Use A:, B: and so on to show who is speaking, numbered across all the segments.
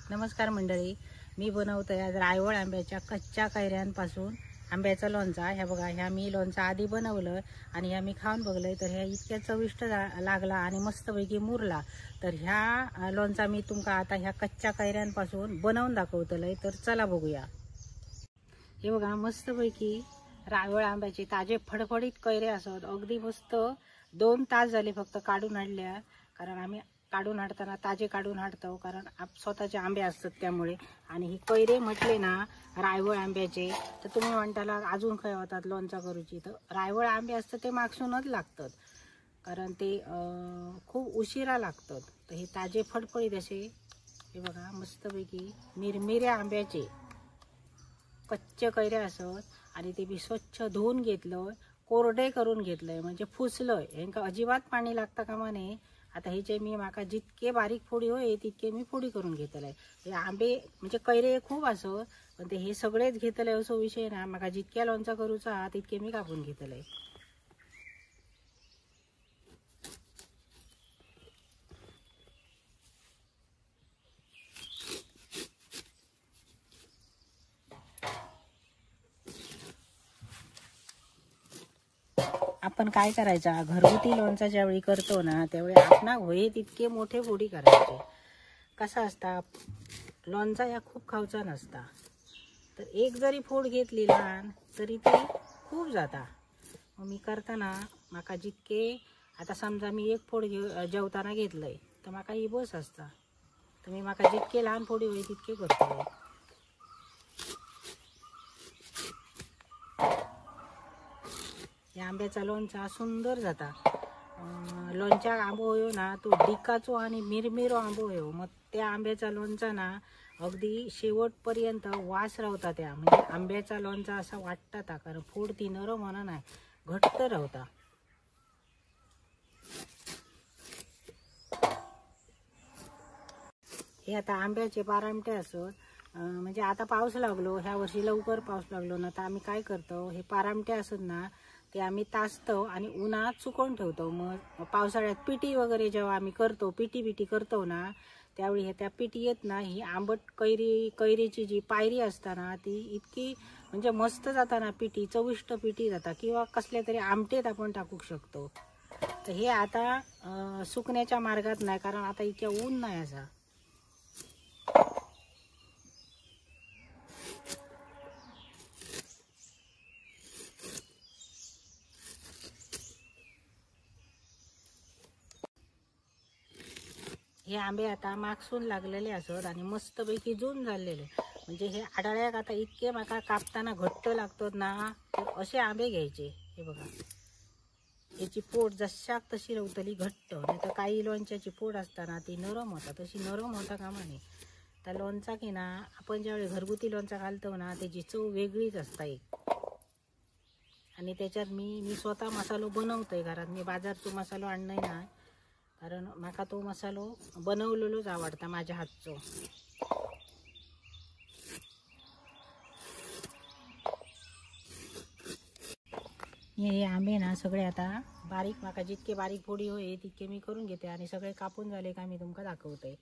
A: नमस्कार मंडळी, मी बनवतोय आज रायवळ आंब्याच्या कच्च्या कैऱ्यांपासून आंब्याचा लोणचा। ह्या बघा, ह्या मी लोणचा आधी बनवलं आणि ह्या मी खाऊन बघलंय, तर ह्या इतक्या चविष्ट लागला आणि मस्तपैकी मुरला। तर ह्या लोणचा मी तुमका आता ह्या कच्च्या कैऱ्यांपासून बनवून दाखवतलंय, तर चला बघूया। हे बघा, मस्तपैकी रायवळ आंब्याचे ताजे फडफडीत कैरे असत, अगदी मस्त। 2 तास झाले फक्त काढून आणल्या, कारण आम्ही काढून हाडताना ताजे काढून हाडतो, कारण स्वतःचे आंबे असतात त्यामुळे। आणि ही कैरे म्हटले ना रायवळ आंब्याचे, तर तुम्ही म्हणताला अजून खंय वतात लोणचा करूची, तर रायवळ आंबे असतात ते मागसूनच लागतात, कारण ते खूप उशिरा लागतात। तर हे ताजे फडफडीत असे हे बघा मस्तपैकी मिरमिऱ्या आंब्याचे कच्चे कैरे असत आणि ते बी स्वच्छ धुवून घेतलं, कोरडे करून घेतलंय, म्हणजे फुसलंय, हेंका अजिबात पाणी लागता कामा नये। आता हे जे मी माका जितके बारीक फोडी होय तितके मी फोडी करून घेतलंय। हे आंबे म्हणजे कैरे खूप असत, पण ते हे सगळेच घेतलंय असो विषय ना, माका जितक्या लोणचा करूचा तितके मी कापून घेतलंय। आपण काय करायचा, घरगुती लोणचा ज्यावेळी करतो ना त्यावेळी आपणा होय तितके मोठे फोडी करायचे। कसा असता लोणचा या खूप खावचा नसता, तर एक जरी फोड घेतली लहान तरी ती खूप जाता। मग मी करताना माका जितके, आता समजा मी एक फोड जेवताना घेतलंय तर माका ही बस असता, तर मी माका जितके लहान फोडी होय तितके करतो। या आंब्याचा लोणचा सुंदर जाता। लोणच्या आंबो होयो ना तो डिकाचो आणि मिरमिरो आंबो होयो, मग त्या आंब्याचा लोणचा ना अगदी शेवटपर्यंत वास रावता त्या, म्हणजे आंब्याचा लोणचा असा वाटता, कारण फोड ती नरम होणार नाही, घट्ट रावता। हे आता आंब्याचे पारामटे असत, म्हणजे आता पाऊस लागलो, ह्या वर्षी लवकर पाऊस लागलो ना, तर आम्ही काय करतो, हे पारामटे असत ना ते आम्ही तासतो आणि उन्हात सुकवून ठेवतो। मग पावसाळ्यात पिटी वगैरे जेव्हा आम्ही करतो, पिटी बिटी करतो ना, त्यावेळी हे त्या पिटी येत ना ही आंबट कैरीची जी पायरी असताना ती इतकी म्हणजे मस्त जाता ना पिटी, चविष्ट पिटी जाता, किंवा कसल्या तरी आमटेत आपण टाकू शकतो। तर हे आता सुकण्याच्या मार्गात नाही, कारण आता इतक्या ऊन नाही असा। हे आंबे आता मागसून लागलेले असत आणि मस्तपैकी जून झालेले, म्हणजे हे आडाळ्याक आता इतके माका कापताना घट्ट लागतात ना, तर असे आंबे घ्यायचे। हे बघा, याची पोट जशाक तशी रवतली घट्ट, नाही तर काही लोणच्याची पोट असताना ती नरम होता, तशी नरम होता कामा नये। तर लोणचा की ना आपण ज्यावेळी घरगुती लोणचा घालतो ना त्याची चव वेगळीच असता एक। आणि त्याच्यात मी स्वतः मसालो बनवतोय घरात, मी बाजारचो मसालो आणणार ना, कारण माका तो मसालो बनवलेलोच आवडता माझ्या हातचो। हे आंबे ना सगळे आता बारीक, माका जितके बारीक फोडी होय तितके मी करून घेते आणि सगळे कापून झाले का मी तुमका दाखवते।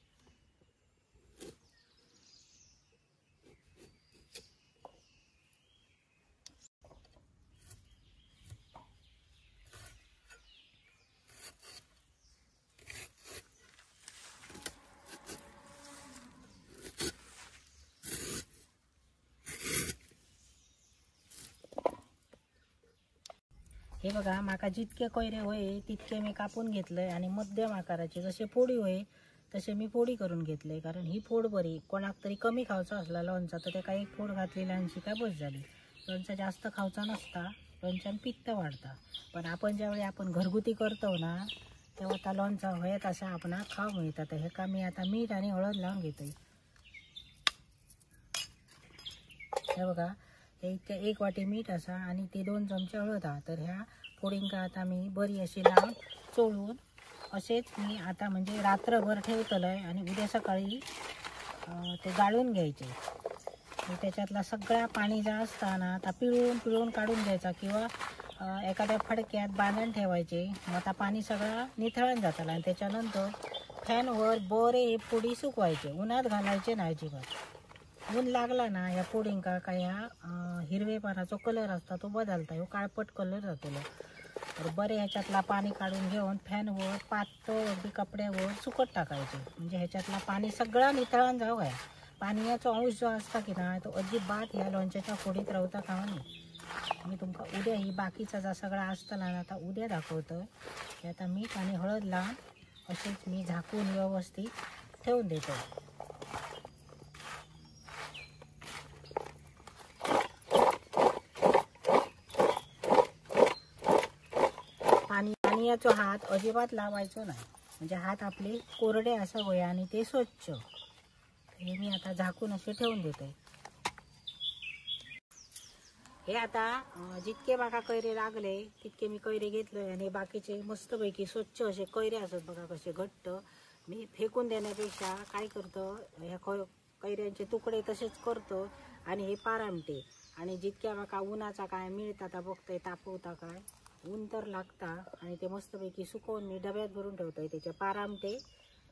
A: हे बघा, माका जितके कैरे होय तितके मी कापून घेतलंय आणि मध्यम आकाराचे जसे फोडी होय तसे मी फोडी करून घेतले, कारण ही फोड बरी, कोणाक तरी कमी खावचा असला लोणचा तर त्या एक फोड घातली लहानशी काय बस झाली। लोणचा जास्त खावचा नसता, लोणच्यान पित्त वाढता, पण आपण ज्यावेळी आपण घरगुती करतो ना तेव्हा त्या लोणचा होय तसा आपण खाऊ मिळता। तर हे का मी आता मीठ आणि हळद लावून घेतोय। हे बघा, हे इतके 1 वाटी मीठ असा आणि ते 2 चमचे हळद हा। तर ह्या फोडींका आता मी बरी अशी लावून चोळून असेच मी आता म्हणजे रात्रभर ठेवतलंय आणि उद्या सकाळी ते गाळून घ्यायचे। त्याच्यातला सगळा पाणी ज्या असताना आता पिळून पिळून काढून घ्यायचा, किंवा एखाद्या फडक्यात बांधून ठेवायचे, मग आता पाणी सगळं निथळून जातं आणि त्याच्यानंतर फॅनवर बरे हे फोडी सुकवायचे, उन्हात घालायचे नाही अजिबात। ऊन लागला ना ह्या फोडींका काय ह्या हिरवेपणाचो कलर असता तो बदलता, ह्यो काळपट कलर जातलो। तर बरे ह्याच्यातला पाणी काढून घेऊन फॅनवर पातळ अगदी कपड्यावर सुकत टाकायचे, म्हणजे ह्याच्यातला पाणी सगळा नितळान जाऊ गया। पाण्याचो अंश जो असता की ना तो अजिबात ह्या लोणच्याच्या फोडीत रावता कामा नये। मी तुमका उद्या ही बाकीचा जा सगळा असतला ना आता उद्या दाखवतो। हे आता मीठ आणि हळद लावून असेच मी झाकून व्यवस्थित ठेवून देतो। पाण्याचो हात अजिबात लावायचो नाही, म्हणजे हात आपले कोरडे असं होय आणि ते स्वच्छ। हे मी आता झाकून असे ठेवून देते। हे आता जितके माका कैरे लागले तितके मी कैरे घेतले आणि बाकीचे मस्तपैकी स्वच्छ असे कैरे असत बघा कसे घट्ट। मी फेकून देण्यापेक्षा काय करतो, ह्या कैऱ्यांचे तुकडे तसेच करतो आणि हे पारामटे। आणि जितक्या माका उन्हाचा काय मिळता आता बघतोय तापवता काय ऊन तर लागता आणि ते मस्तपैकी सुकवून मी डब्यात भरून ठेवतोय त्याचे पारामटे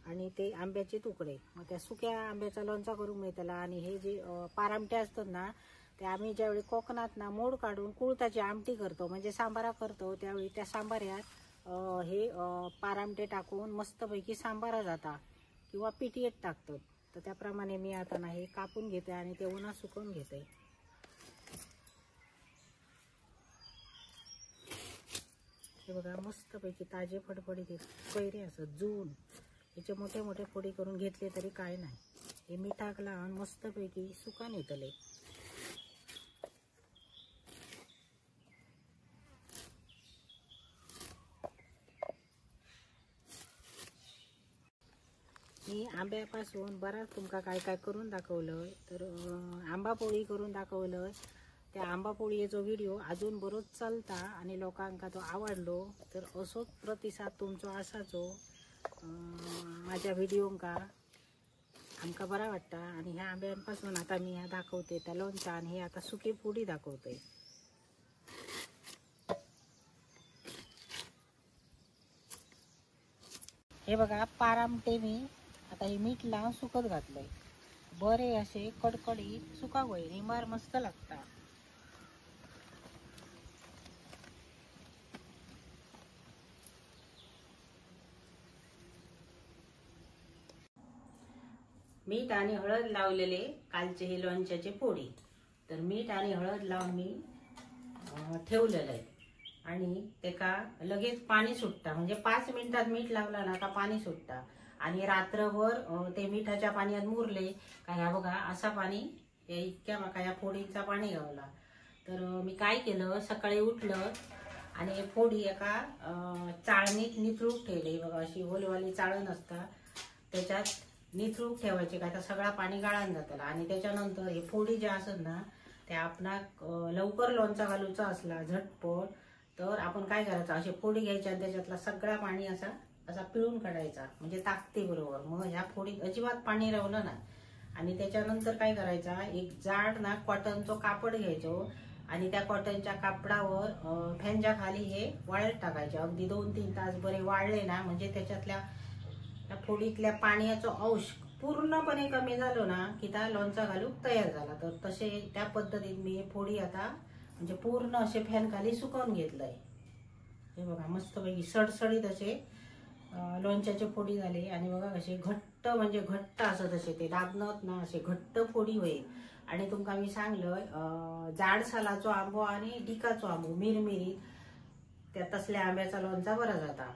A: आणि ते आंब्याचे तुकडे। मग त्या सुक्या आंब्याचा लोणचा करून मिळतला। आणि हे जे पारामटे असतात ना ते आम्ही ज्यावेळी कोकणात ना मोड काढून कुळथाची आमटी करतो म्हणजे सांबारा करतो त्यावेळी त्या सांबाऱ्यात हे पारामटे टाकून मस्तपैकी सांबारा जाता किंवा पिठीत टाकतात। तर त्याप्रमाणे मी आता ना हे कापून घेते आणि ते उन्हात सुकवून घेते। हे बघा मस्तपैकी ताजे फडफडीत कैरे असत जून, याचे मोठे मोठे फोडी करून घेतले तरी काय नाही। हे मिठाक लावून मस्तपैकी सुकान येतले। मी आंब्यापासून बराच तुमका काय काय करून दाखवलं, तर आंबा पोळी करून दाखवलं। त्या आंबा पोळीचो व्हिडिओ अजून बरोच चलता आणि लोकांका तो आवडलो, तर असोच प्रतिसाद तुमचो असाचो माझ्या व्हिडिओंका आमका बरा वाटता। आणि ह्या आंब्यांपासून आता मी ह्या दाखवते त्या लोणचा आणि हे आता सुकी फोडी दाखवते। हे बघा पारामटे मी आता हे मीठ लावून सुकत घातलंय, बरे असे कडकडीत सुका होईल, हिमार मस्त लागता। मीठ आणि हळद लावलेले कालचे हे लोणच्याचे फोडी, तर मीठ आणि हळद लावून मी ठेवलेलं आहे आणि तेका लगेच पाणी सुटता, म्हणजे 5 मिनिटात मीठ लावला ना का पाणी सुटता आणि रात्रभर ते मिठाच्या पाण्यात मुरले का ह्या बघा असा पाणी या इतक्या माका ह्या फोडींचा पाणी गावला। तर मी काय केलं, सकाळी उठलं आणि हे फोडी एका चाळणीत निथळून ठेवले। बघा अशी होलवाली चाळण असता त्याच्यात निथळून ठेवायचे का तर सगळा पाणी गाळून जातला। आणि त्याच्यानंतर हे फोडी ज्या असत ना त्या आपणाक लवकर लोणचा घालूचा असला झटपट तर आपण काय करायचं, असे फोडी घ्यायची आणि त्याच्यातला सगळा पाणी असा असा पिळून काढायचा, म्हणजे ताकते बरोबर। मग ह्या फोडीत अजिबात पाणी रावलं ना। आणि त्याच्यानंतर काय करायचा, एक जाड ना कॉटनचो कापड घ्यायचो आणि त्या कॉटनच्या कापडावर फॅनच्या खाली हे वाळत टाकायचे। अगदी 2-3 तास बरे वाळले ना म्हणजे त्याच्यातल्या त्या फोडीतल्या पाण्याचो अंश पूर्णपणे कमी झालो ना की त्या लोणचा घालूक तयार झाला। तर तसे त्या पद्धतीत मी हे फोडी आता म्हणजे पूर्ण असे फॅन खाली सुकवून घेतलंय। हे बघा मस्तपैकी सडसडीत असे लोणच्याचे फोडी झाले आणि बघा कसे घट्ट म्हणजे घट्ट असं तसे ते दाबणत ना असे घट्ट फोडी होईल। आणि तुमका मी सांगलं जाड सालाचो आंबो आणि डिकाचो आंबो मिरमिरी त्या तसल्या आंब्याचा लोणचा बरा जाता।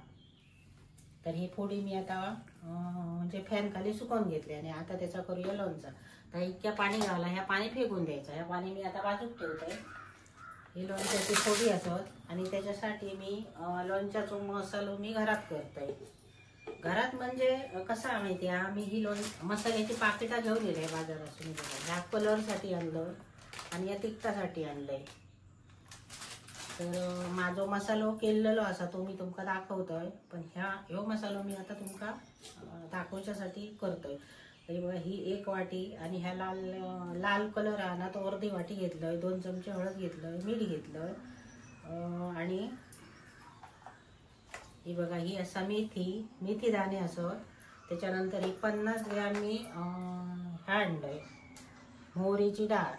A: तर ही फोडी मी आता म्हणजे फॅन खाली सुकवून घेतली आणि आता त्याचा करूया लोणचा। तर इतक्या पाणी घाला, ह्या पाणी फेकून द्यायचं, ह्या पाणी मी आता बाजूक ठेवते। ही लोणच्याची फोडी असत आणि त्याच्यासाठी मी लोणच्याचो मसालो मी घरात करतोय। घरात म्हणजे कसा माहिती आहे, मी ही लोण मसाल्याची पाकिटा घेऊन येते बाजारातून, ह्या कलरसाठी आणलं आणि या तिखटासाठी आणलंय। तर माझो मसालो केलेलो असा तो मी तुमका दाखवतोय, पण ह्यो मसालो मी आता तुमका दाखवच्यासाठी करतोय। तरी बघा ही 1 वाटी आणि ह्या लाल लाल कलर आहे ना तो अर्धी वाटी घेतलंय, 2 चमचे हळद घेतलंय, मीठ घेतलंय आणि ही बघा ही असा मेथी मेथी दाणे असत। त्याच्यानंतर ही 50 ग्रॅम मी ह्या आणलंय मोहरीची डाळ.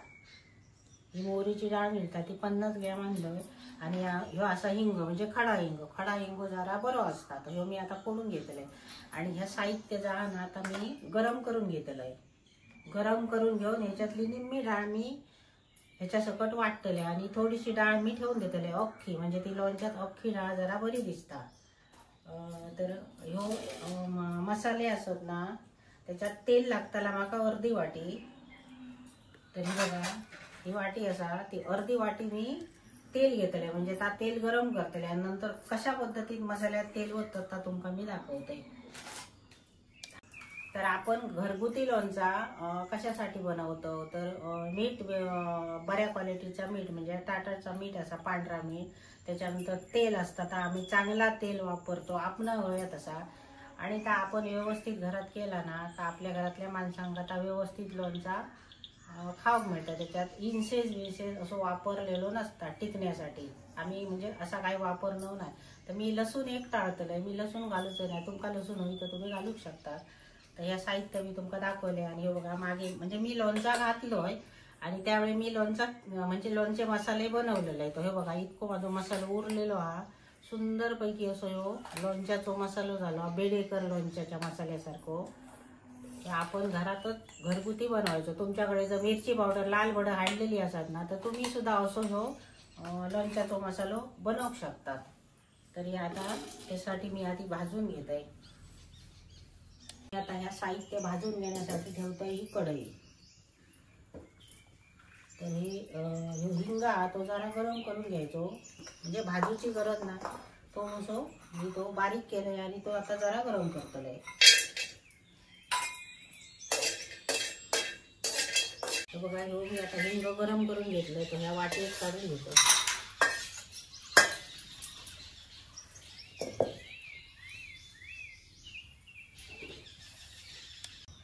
A: ही मोहरीची डाळ मिळता ती 50 ग्रॅम आणलंय. आणि ह्यो असा हिंग म्हणजे खडा हिंग, खडा हिंग जरा बरो असता, तर ह्यो मी आता फोडून घेतलंय. आणि ह्या साहित्य जा ना आता मी गरम करून घेतलंय. गरम करून घेऊन ह्याच्यातली निम्मी डाळ मी ह्याच्या सकट वाटतले आणि थोडीशी डाळ मी ठेवून देतले अख्खी, म्हणजे ती लोणच्यात अख्खी डाळ जरा बरी दिसता. तर ह्यो मसाले असत ना त्याच्यात तेल लागताला माका अर्धी वाटी. तर ही बघा ही वाटी असा ती अर्धी वाटी मी तेल घेतले, म्हणजे ता तेल गरम करतले आणि नंतर कशा पद्धतीत मसाल्यात तेल ओततात ता तुमका मी दाखवते. तर आपण घरगुती लोणचा कशासाठी बनवतो, तर मीठ बऱ्या क्वालिटीचा मीठ म्हणजे टाटाचा मीठ असा पांढरा मीठ, त्याच्यानंतर तेल असतं, तर आम्ही चांगला तेल वापरतो आपण हव्या तसा. आणि का आपण व्यवस्थित घरात केला ना तर आपल्या घरातल्या माणसांका ता व्यवस्थित लोणचा खाऊक मिळतं. त्याच्यात इन्सेस विन्सेस असं वापरलेलो नसता टिकण्यासाठी, आम्ही म्हणजे असा काही वापरणं नाही. तर मी लसूण एक टाळतलंय, मी लसूण घालूच नाही. तुमका लसूण होईल तर तुम्ही घालूच शकता. तर ह्या साहित्य मी तुमका दाखवले. आणि हे बघा मागे म्हणजे मी लोणचा घातलोय आणि त्यावेळी मी लोणचा म्हणजे लोणचे मसाले बनवलेले आहे. तर हे बघा इतको माझो मसालो उरलेलो हा सुंदरपैकी असो ह्यो लोणच्याचो मसालो झालो, बेडेकर लोणच्याच्या मसाल्यासारखो. हे आपण घरातच घरगुती बनवायचो. तुमच्याकडे जर मिरची पावडर लाल भडं हाडलेली असत ना तर तुम्ही सुद्धा असो ह्यो लोणच्याचो मसालो बनवू शकतात. तर हे आता त्यासाठी मी आधी भाजून घेत आहे. आता ह्या साहित्य भाजून घेण्यासाठी ठेवतो ही कढई. तर हे हिंगा तो जरा गरम करून घ्यायचो, म्हणजे भाजूची गरज ना, तो असो मी तो बारीक केलाय आणि तो आता जरा गरम करतोय. तर बघा ह्यो मी आता हिंग गरम करून घेतलंय, तर ह्या वाटीत काढून घेतो.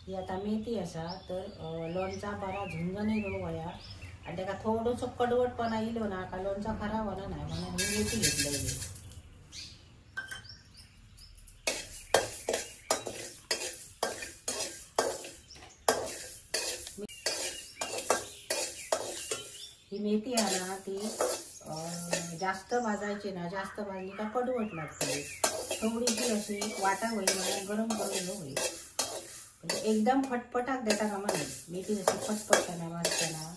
A: ही आता मेथी असा, तर लोणचा बरा झणझणीत होया आणि त्याका थोडंसं कडवटपणा इलो ना का लोणचा खराब होणार नाही म्हणून ही मेथी घेतली मी. ही मेथी आहे ना ती जास्त भाजायची ना, जास्त भाजली का कडवट लागते. थोडीशी अशी वाटा होईल म्हणून गरम करून होईल, म्हणजे एकदम फटफटाक देता कामा नये. मेथी जशी फटफटताना भाजताना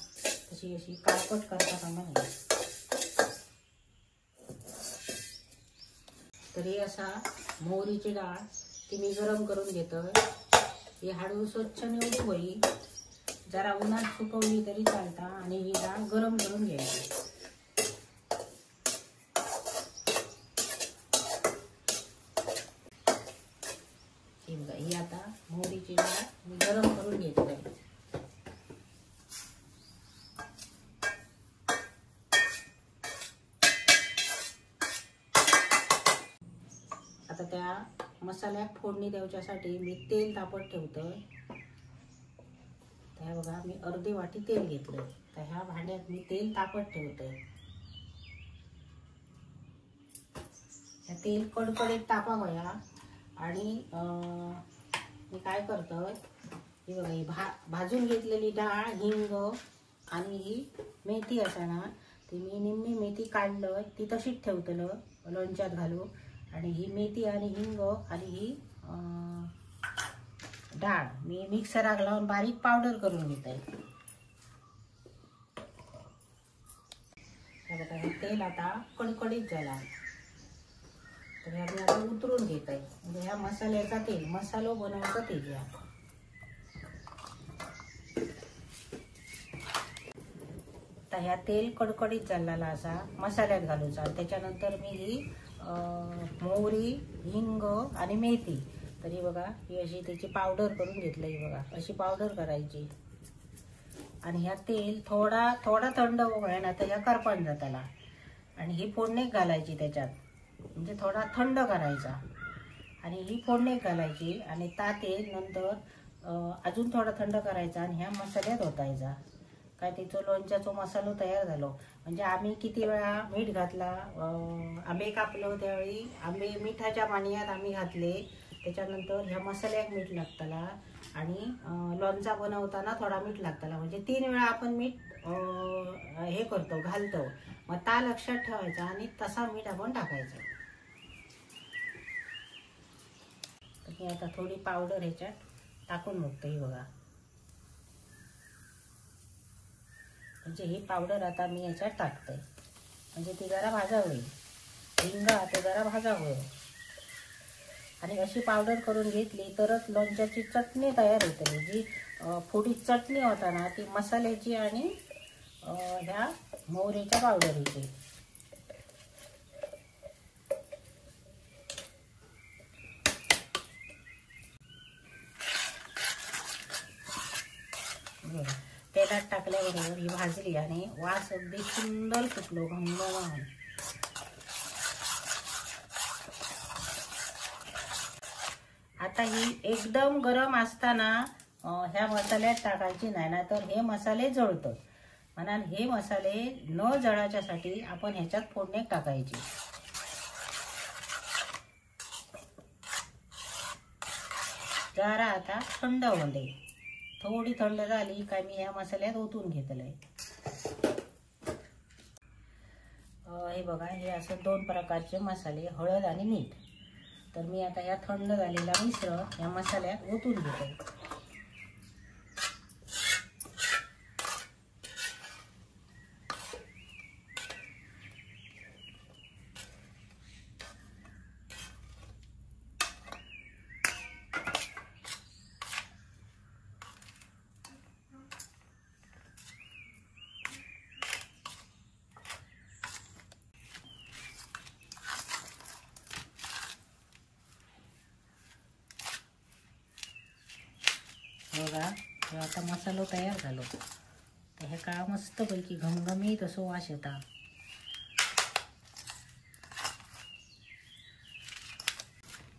A: तशी अशी काळपट करता कामा नये. तरी असा मोहरीची डाळ ती मी गरम करून घेतो. ही हाडू स्वच्छ निवडू होई, जरा उन्हात सुकवली तरी चालता. आणि ही डाळ गरम करून घ्यायची. ही बघा ही आता मोहरीची डाळ मी गरम करून घेतली. आता त्या मसाल्यात फोडणी द्यायच्यासाठी मी तेल तापत ठेवतोय. तर बघा मी अर्धी वाटी तेल घेतलं, तर ह्या भांड्यात मी तेल तापत ठेवतोय. ह्या तेल कडकडीत तापा होया. आणि मी काय करतोय, ही बघा ही भाजून घेतलेली डाळ, हिंग आणि ही मेथी असा ना ती मी निम्मी मेथी काढलं ती तशीच ठेवतलं लोणच्यात घालू. आणि ही मेथी आणि हिंग आणि ही डाळ मी मिक्सराक लावून बारीक पावडर करून घेते. बघा हे तेल आता कडकडीत झाला, तर ह्या मी आता उतरून घेत आहे. म्हणजे ह्या मसाल्याचा तेल, मसालो बनवायचा तेल या. आता ह्या तेल कडकडीत झालेला असा मसाल्यात घालूचा. त्याच्यानंतर मी ही मोहरी, हिंग आणि मेथी, तरी बघा ही अशी त्याची पावडर करून घेतली. ही बघा अशी पावडर करायची. आणि ह्या तेल थोडा थोडा थंड होय ना तर ह्या करपान जाताला. आणि ही फोडणी घालायची त्याच्यात, म्हणजे थोडा थंड करायचा आणि ही फोडणी घालायची. आणि ता तेल नंतर अजून थोडा थंड करायचा आणि ह्या मसाल्यात ओतायचा. काय तिचो लोणच्याचो मसालो तयार झालो. म्हणजे आम्ही किती वेळा मीठ घातला, आंबे कापलो त्यावेळी आंबे मिठाच्या पाण्यात आम्ही घातले, त्याच्यानंतर ह्या मसाल्याक मीठ लागतला आणि लोणचा बनवताना थोडा मीठ लागतला. म्हणजे 3 वेळा आपण मीठ हे करतो, घालतो. मग ता लक्षात ठेवायचा आणि तसा मीठ आपण टाकायचा. तर मी आता थोडी पावडर ह्याच्यात टाकून बघतो. ही बघा, म्हणजे ही पावडर आता मी ह्याच्यात टाकते, म्हणजे ती जरा भाजावी, हिंग आता जरा भाजावं. आणि अशी पावडर करून घेतली तरच लोणच्याची चटणी तयार होते. जी फोडी चटणी होता ना ती मसाल्याची आणि ह्या मोहरीच्या पावडरीची. तेलात टाकल्याबरोबर ही भाजली आणि वास अगदी सुंदर सुटलो, घमघमाट. आता ही एकदम गरम असताना ह्या मसाल्यात टाकायची नाही, ना तर हे मसाले जळतात. म्हणून हे मसाले न जळायच्यासाठी आपण ह्याच्यात फोडणी टाकायची. जरा आता थंड होऊन दे, थोडी थंड झाली काय मी ह्या मसाल्यात ओतून घेतलंय. हे बघा, हे असं 2 प्रकारचे मसाले, हळद आणि मीठ. तर मी आता ह्या थंड झालेला मिश्रण या मसाल्यात ओतून घेते. बघा, हे आता मसालो तयार झालो. तर हे का मस्तपैकी घमघमीत असो वास येता.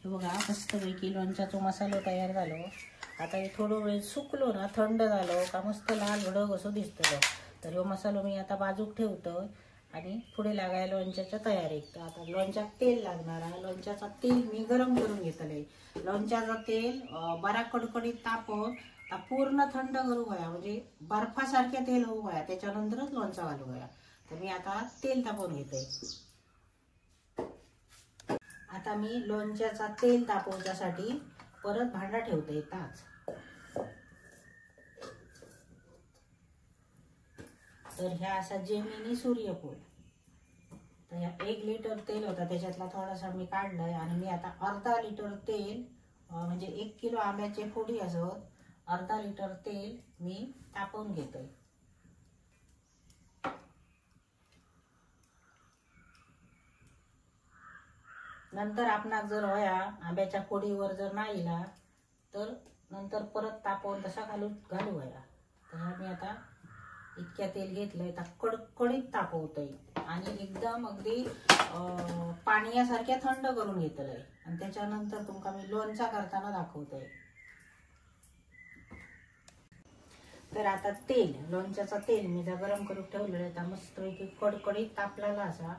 A: हे बघा, मस्तपैकी लोणच्याचो मसालो तयार झालो. आता हे थोडं वेळ सुकलो ना, थंड झालो का मस्त लाल भडक असो दिसतलो. तर ह्यो मसालो मी आता बाजूक ठेवतो आणि पुढे लागाय लोणच्याच्या तयारीक. तर आता लोणच्यात तेल लागणार आहे. लोणच्याचा तेल मी गरम करून घेतलंय. लोणच्याचं तेल बरा कडकडीत तापवून पूर्ण थंड करू गया, म्हणजे बर्फासारखे तेल होऊ गया, त्याच्यानंतरच लोणचा घालू गया. तर मी आता तेल तापवून घेते. आता मी लोणच्याचा तेल तापवण्यासाठी परत भांडा ठेवते ताच. तर ह्या असा जेमिनी सूर्यफूल, तर ह्या 1 लिटर तेल होता त्याच्यातला थोडासा मी काढलाय आणि मी आता अर्धा लिटर तेल, म्हणजे 1 किलो आंब्याचे फोडी असत, अर्धा लिटर तेल मी तापवून घेतोय. नंतर आपणाक जर होया आंब्याच्या फोडीवर जर नाही इला तर नंतर परत तापवून तसा घालू घालूया. तर मी आता इतक्या तेल घेतलंय, तर कडकडीत तापवतोय आणि एकदम अगदी पाण्यासारख्या थंड करून घेतलंय. आणि त्याच्यानंतर तुमका मी लोणचा करताना दाखवतोय. तर आता तेल, लोणच्याचा तेल मी जर गरम करून ठेवलेलं आहे, तर मस्तपैकी कडकडीत तापलेला असा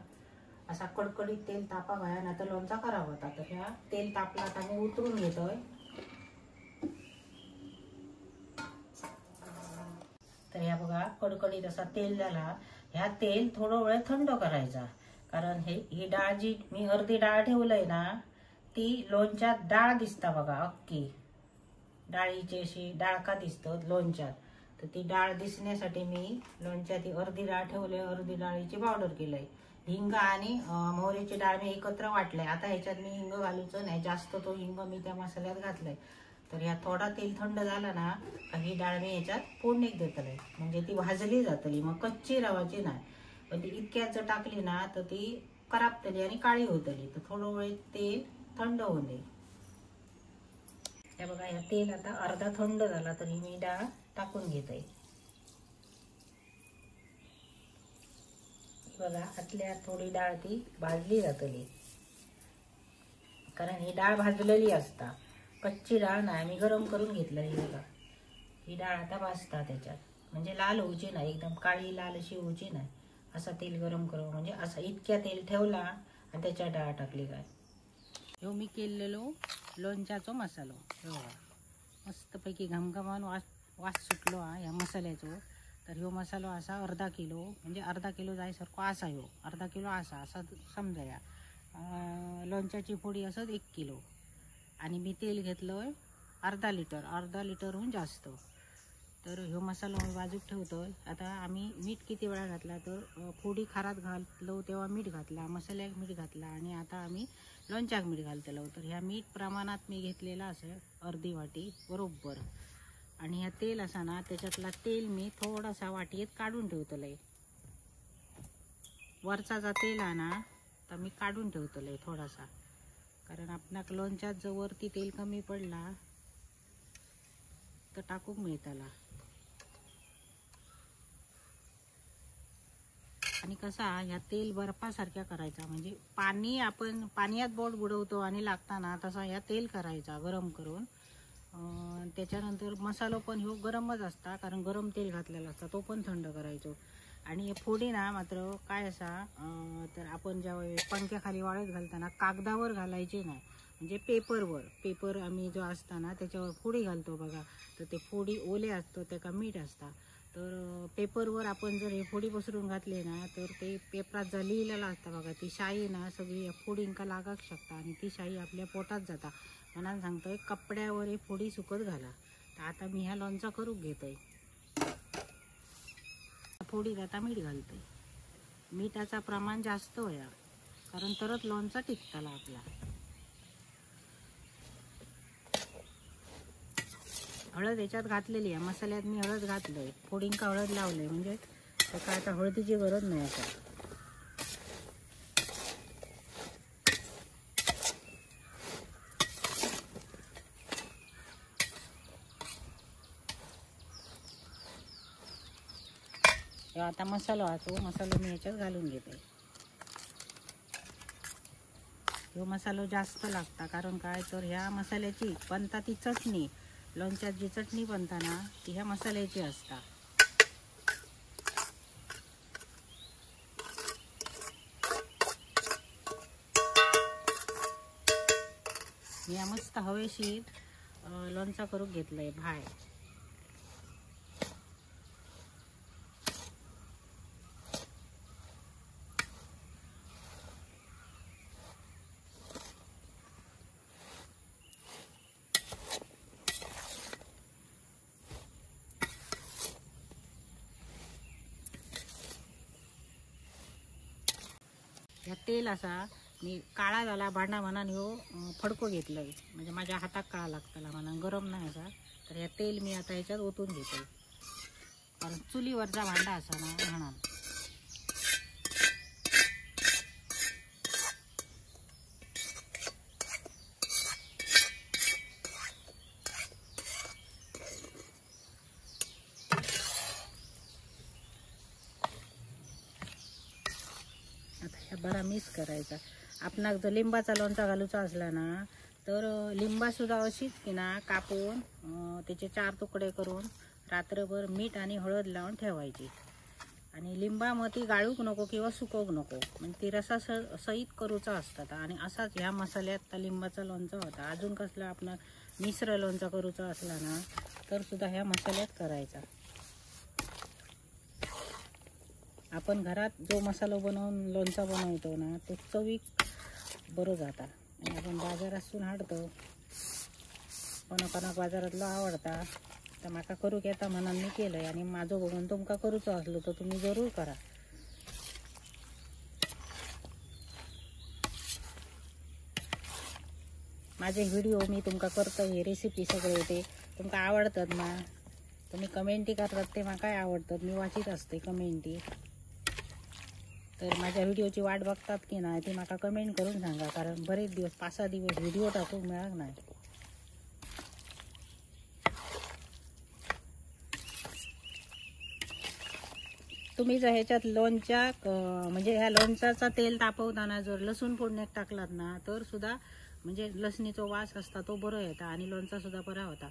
A: असा कडकडीत तेल तापावा, ना तर लोणचा खराब होता. तर ह्या तेल तापला आता मी उतरून घेतोय. तर ह्या बघा कडकडीत असा तेल झाला. ह्या तेल थोडं वेळ थंड करायचा, कारण हे ही डाळ जी मी अर्धी डाळ ठेवलंय ना ती लोणच्यात डाळ दिसता बघा, अक्की डाळीची अशी डाळका दिसतं लोणच्यात. तर ती डाळ दिसण्यासाठी मी लोणच्यात ही अर्धी डाळ ठेवले, अर्धी डाळीची पावडर केलंय. हिंग आणि मोहरीची डाळ मी एकत्र वाटले. आता ह्याच्यात मी हिंग घालूचं नाही जास्त, तो हिंग मी त्या मसाल्यात घातलाय. तर ह्या थोडा तेल थंड झाला ना ही डाळ मी ह्याच्यात फोडणीक देतले, म्हणजे ती भाजली जातली, मग कच्ची रवाची नाही. पण ती इतक्यात जर टाकली ना तर ती करापतली आणि काळी होतली. तर थोडं वेळ तेल थंड होऊन दे. हे बघा ह्या तेल आता अर्धा थंड झाला तर ही मी डाळ टाकून घेते. बघा आतल्या थोडी डाळ ती भाजली जातली, कारण ही डाळ भाजलेली असता, कच्ची डाळ नाही, मी गरम करून घेतलं. ही बघा ही डाळ आता भाजता त्याच्यात, म्हणजे लाल होऊची नाही, एकदम काळी लाल अशी होऊची नाही. असा तेल गरम करू, म्हणजे असा इतक्या तेल ठेवला आणि त्याच्यात डाळ टाकली. काय ह्यो मी केलेलो लोणच्याचो मसालो। बघा मस्तपैकी घमघमान वास वास सुटलो हा ह्या मसाल्याचो। तर ह्यो मसालो असा अर्धा किलो, म्हणजे अर्धा किलो जायसारको असा ह्यो अर्धा किलो असा असा समजा या। लोणच्याची फोडी असत 1 किलो आणि मी तेल घेतलंय अर्धा लिटर, अर्धा लिटरहून जास्त। तर ह्यो मसालो मी बाजूक ठेवतोय। आता आम्ही मीठ किती वेळा घातला तर फोडी खारात घातलो तेव्हा मीठ घातला, मसाल्याक मीठ घातला आणि आता आम्ही लोणच्याक मीठ घालतलो। तर ह्या मीठ प्रमाणात मी घेतलेला असं अर्धी वाटी बरोबर। आणि ह्या तेल असा ना त्याच्यातला तेल मी थोडासा वाटीत काढून ठेवतलंय, वरचा जा तेल आहे ना तर मी काढून ठेवतलंय थोडासा, कारण आपणाक लोणच्यात जर वरती तेल कमी पडला तर टाकूक मिळतला। आणि कसा ह्या तेल बर्फासारख्या करायचा, म्हणजे पाणी आपण पाण्यात बोट बुडवतो आणि लागताना तसा ह्या तेल करायचा गरम करून। त्याच्यानंतर मसालो पण ह्यो गरमच असता, कारण गरम तेल घातलेला असता, तो पण थंड करायचो। आणि फोडी ना मात्र काय असा तर आपण ज्यावेळी पंख्याखाली वाळत घालताना कागदावर घालायचे नाही, म्हणजे पेपरवर, पेपर आम्ही जो असताना त्याच्यावर फोडी घालतो बघा, तर ते फोडी ओले असतो त्याका मीठ असता, तर पेपरवर आपण जर हे फोडी पसरून घातले ना तर ते पेपरात जर लिहिलेला असता बघा ती शाई ना सगळी या फोडींका लागाक शकता आणि ती शाई आपल्या पोटात जाता। म्हणून सांगतोय कपड्यावर हे फोडी सुकत घाला। तर आता मी ह्या लोणचा करून घेतोय। फोडीत आता मीठ घालतोय, मिठाचा प्रमाण जास्त होया कारण तरच लोणचा टिकताला आपला। हळद याच्यात घातलेली आहे, मसाल्यात मी हळद घातलंय, फोडींका हळद लावलंय, म्हणजे काय आता हळदीची गरज नाही आता। आता मसालो हा तो मसालो मी ह्याच्यात घालून घेते। ह्यो मसालो जास्त लागता, कारण काय तर ह्या मसाल्याची बनता ती चटणी, लोणच्यात जी चटणी बनता ना ती ह्या मसाल्याची असता। मी मस्त हवेशीर लोणचा करून घेतलंय भाय। ह्या तेल असा मी काळा झाला भांडा म्हणून ह्यो फडको घेतलंय, म्हणजे माझ्या हातात काळा लागतला म्हणून, गरम नाही असा। तर ह्या तेल मी आता ह्याच्यात ओतून घेते, कारण चुलीवरचा भांडा असा ना म्हणून। आता ह्या बरा मिक्स करायचा। आपणाक जर लिंबाचा लोणचा घालूचा असला ना तर लिंबा सुद्धा अशीच की ना कापून त्याचे 4 तुकडे करून रात्रभर मीठ आणि हळद लावून ठेवायची। आणि लिंबा मग ती गाळूक नको किंवा सुकवूक नको, म्हणजे ती रसा सहित करूचा असतात। आणि असाच ह्या मसाल्यात लिंबाचा लोणचा होता। अजून कसला आपण मिश्र लोणचा करूचा असला ना तर सुद्धा ह्या मसाल्यात करायचा। आपण घरात जो मसाला बनवून लोणचा बनवतो ना तो चवीक बरो जाता, आणि आपण बाजारातून हाडतो कोणाकोणाक बाजारातलो आवडता, तर माका करूक येता म्हणून मी केलंय आणि माझं बघून तुमका करूचो असलो तर तुम्ही जरूर करा। माझे व्हिडिओ मी तुमका करतो हे रेसिपी सगळे ते तुमका आवडतात ना, तुम्ही कमेंटी करतात ते माकाय आवडतात, मी वाचित असते कमेंटी। तर माझ्या व्हिडिओची वाट बघतात की नाही ती माका कमेंट करून सांगा, कारण बरेच दिवस 5-6 दिवस व्हिडिओ टाकूक मिळाक नाही। तुम्ही जर ह्याच्यात लोणच्या म्हणजे ह्या लोणच्याचा तेल तापवताना जर लसूण फोडण्यात टाकलात ना तर सुद्धा म्हणजे लसणीचो वास असता तो बरो येता आणि लोणचा सुद्धा बरा होता।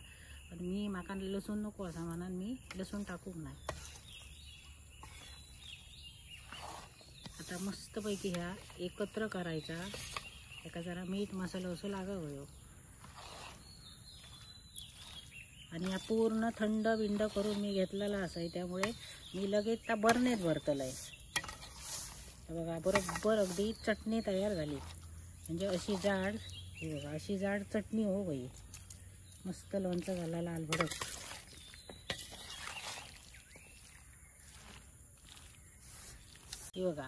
A: पण मी माका लसूण नको असा म्हणून मी लसूण टाकूक नाही। आता मस्तपैकी ह्या एकत्र करायचा, एका जरा मीठ मसाला असो लागावं। आणि ह्या पूर्ण थंड बिंड करून मी घेतलेला असं, त्यामुळे मी लगेच त्या बरणीत भरतलं आहे। बघा बरोबर अगदी चटणी तयार झाली, म्हणजे अशी जाड, हे बघा अशी जाड चटणी हो बाई, मस्त लोणचं झाला लाल भडक। ही बघा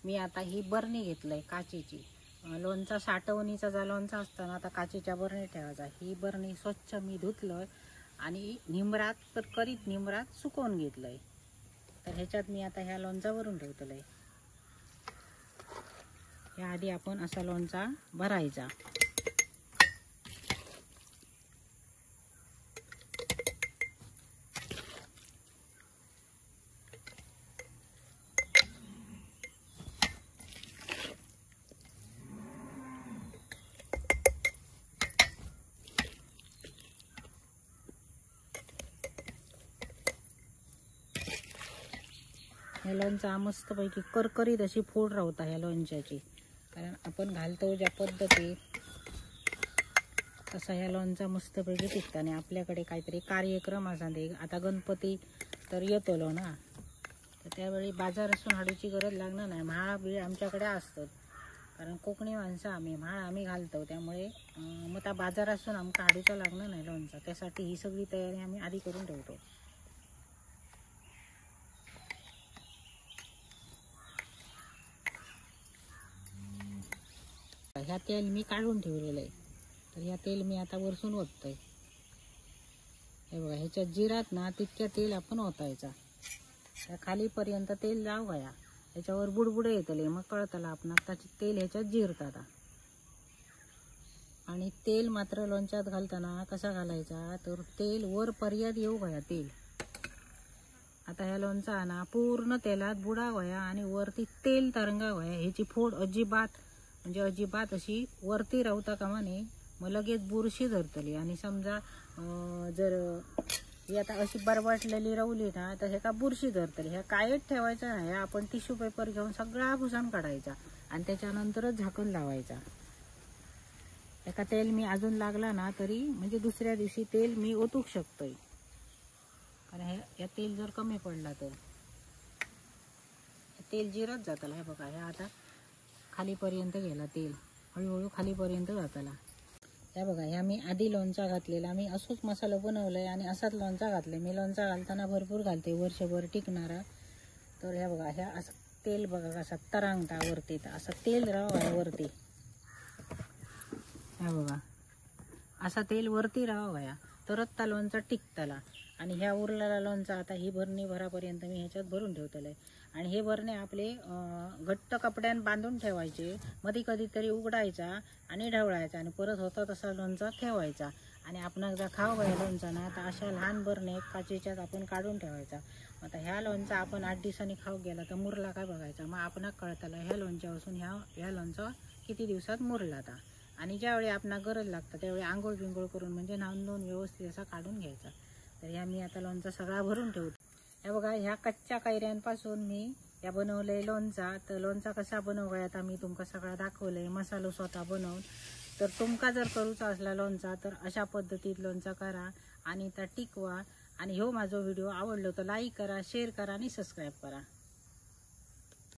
A: मी आता ही बरणी घेतलंय काचेची, लोणचा साठवणीचा जा लोणचा असताना आता काचेच्या बरणीत ठेवायचा। ही बरणी स्वच्छ मी धुतलं आणि निमरात तर करीत निमरात सुकवून घेतलंय। तर ह्याच्यात मी आता ह्या लोणचा भरून ठेवतलंय। या आधी आपण असा लोणचा भरायचा। ह्या लोणचा मस्तपैकी करकरीत अशी फोड राहता ह्या लोणच्याची, कारण आपण घालतो ज्या पद्धतीत तसा ह्या लोणचा मस्तपैकी टिकता। आणि आपल्याकडे काहीतरी कार्यक्रम असा आता गणपती तर येतलो ना, तर त्यावेळी बाजारातून हाडूची गरज लागणार नाही, म्हाळा बिळ आमच्याकडे असतात, कारण कोकणी माणसं आम्ही, म्हाळ आम्ही घालतो, त्यामुळे मग त्या बाजारातून आमका हाडूचा लागणार नाही लोणचा। त्यासाठी ही सगळी तयारी आम्ही आधी करून ठेवतो। ह्या तेल मी काढून ठेवलेलं आहे, तर ह्या तेल मी आता वरसून ओततोय। हे बघा ह्याच्यात जिरात ना तितक्या तेल आपण ओतायचा, त्या खालीपर्यंत तेल जाऊ गया, ह्याच्यावर बुडबुडे येतले, मग कळतला आपण त्याचे तेल ह्याच्यात जिरतात। आणि तेल मात्र लोणच्यात घालताना कसा घालायचा, तर तेल वर पर्यात येऊ गया तेल। आता ह्या लोणचा ना पूर्ण तेलात बुडा गया आणि वरती तेल तरंगा गया, ह्याची फोड अजिबात म्हणजे अजिबात अशी वरती रावता कामा नये, मग लगेच बुरशी धरतली। आणि समजा जर ही आता अशी बरवाटलेली रवली ना तर ह्याका बुरशी धरतली। ह्या कायच ठेवायचा नाही, ह्या आपण टिश्यू पेपर घेऊन सगळा पुसून काढायचा आणि त्याच्यानंतरच झाकण लावायचा। एका तेल मी अजून लागला ना तरी म्हणजे दुसऱ्या दिवशी तेल मी ओतू शकतोय, कारण हे या तेल जर कमी पडला तर तेल जिरत जातला। हे बघा हे आता खालीपर्यंत गेला तेल, हळूहळू खालीपर्यंत जाताला। ह्या बघा ह्या मी आधी लोणचा घातलेला, मी असंच मसाला बनवलाय आणि असाच लोणचा घातलाय। मी लोणचा घालताना भरपूर घालते, वर्षभर टिकणारा। तर ह्या बघा ह्या असं तेल बघा कसा तरंगता वरती, तर असं तेल राहावं वरती। ह्या बघा असा तेल वरती राहावं या तरच त्या लोणचा टिकताला। आणि ह्या उरलेला लोणचा आता ही भरणी भरापर्यंत मी ह्याच्यात भरून ठेवतले। आणि हे भरणे आपले घट्ट कपड्यान बांधून ठेवायचे, मध्ये कधीतरी उघडायचा आणि ढवळायचा आणि परत होता तसा लोणचा ठेवायचा। आणि आपण एकदा खाऊ गया लोणचा ना तर अशा लहान भरणे काचेच्यात आपण काढून ठेवायचा। आता ह्या लोणचा आपण 8 दिवसांनी खाऊ गेला तर मुरला काय बघायचा, मग आपण कळताला ह्या लोणच्यापासून ह्या लोणचा किती दिवसात मुरला आता। आणि ज्यावेळी आपणाला गरज लागतं त्यावेळी आंघोळ बिंघोळ करून म्हणजे न्हावून धुवून व्यवस्थित असा काढून घ्यायचा। तर ह्या मी आता लोणचा सगळा भरून ठेवतो। ह्या बघा ह्या कच्च्या कैऱ्यांपासून मी या बनवले लोणचा। तर लोणचा कसा बनवायचा आता मी तुमका सगळा दाखवलंय, मसालो स्वतः बनवून। तर तुमका जर करूचा असला लोणचा तर अशा पद्धतीत लोणचा करा आणि त्या टिकवा। आणि हो माझा व्हिडिओ आवडलो तर लाईक करा, शेअर करा आणि सबस्क्राईब करा।